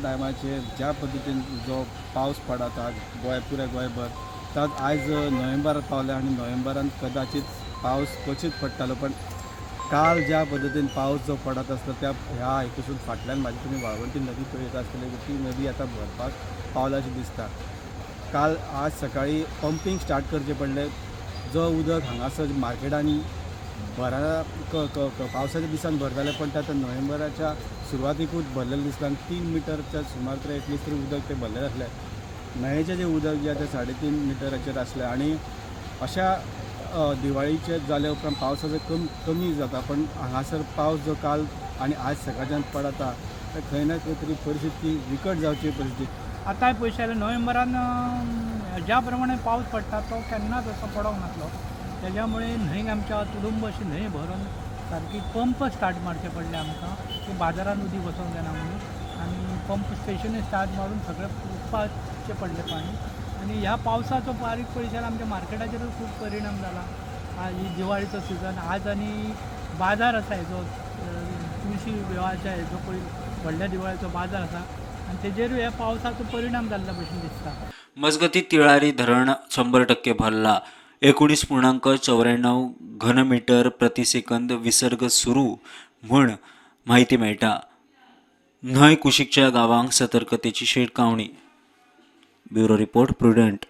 टायमाचेर ज्या पद्दतीन जो पावस पडता गोंय पुराय गोंयभर, तात आयज नोव्हेंबरात पावले आनी नोव्हेंबरान कदाचीत पावस क्वचीत पडटालो, पण काल ज्या पद्दतीन पावस जो पडत आसलो त्या ह्या हेतूसून फाटल्यान म्हाजी तुमी वाळवंटी नदी पळयत आसतली, ती नदी आतां भरपाक पावला अशें दिसता. काल आज सकाळी पंपींग स्टार्ट करचें पडलें. जो उदक हांगासर मार्केटांनी भरा क क क पावसाच्या दिसान भरताले, पण ते आतां नोव्हेंबराच्या सुरवातीकूच भरलेलें दिसलां आनी 3 मिटरच्या सुमार तरी एटलिस्ट तरी उदक तें भरलेलें आसलें. न्हंयेचें जें उदक जें आतां 3.5 मिटराचेर आसलें आनी अशा दिवाळीचे जाल्या उपरांत पावसाचो कमी जाता, पण हांगासर पावस जो काल आनी आज सकाळच्यान पडता ते खंय ना खंय तरी परिस्थिती विकट जावची परिस्थिती. आतांय पयशे जाल्यार नोव्हेंबरान ज्या प्रमाणे पावस पडटा तो केन्नाच असो पडोंक नासलो. तेज्या मुळे न्हंयक आमच्या तुडुंब अशी न्हंय भरून सारकी पंप स्टार्ट मारचे पडले आमकां की बाजारान उदीक वचोंक जायना म्हणून, आनी पंप स्टेशनूय स्टार्ट मारून सगळें पुरपाचें पडलें पाणी. आनी ह्या पावसाचो बारीक पळयत जाल्यार आमच्या मार्केटाचेरूय खूब परिणाम जाला. आज ही दिवाळीचो सिजन, आज आनी बाजार आसा हेजो तुळशी विवाहाच्या हेजो पळय व्हडल्या दिवाळीचो बाजार आसा आनी तेजेरूय ह्या पावसाचो परिणाम जाल्ल्या भशेन दिसता. मजगती तिळारी धरण 100% भरला. 19.94 घनमीटर प्रतिसेकंद विसर्ग सुरू म्हूण म्हायती मेळटा. न्हंय कुशीकच्या गांवांक सतर्कतेची शिटकावणी. Bureau report, Prudent.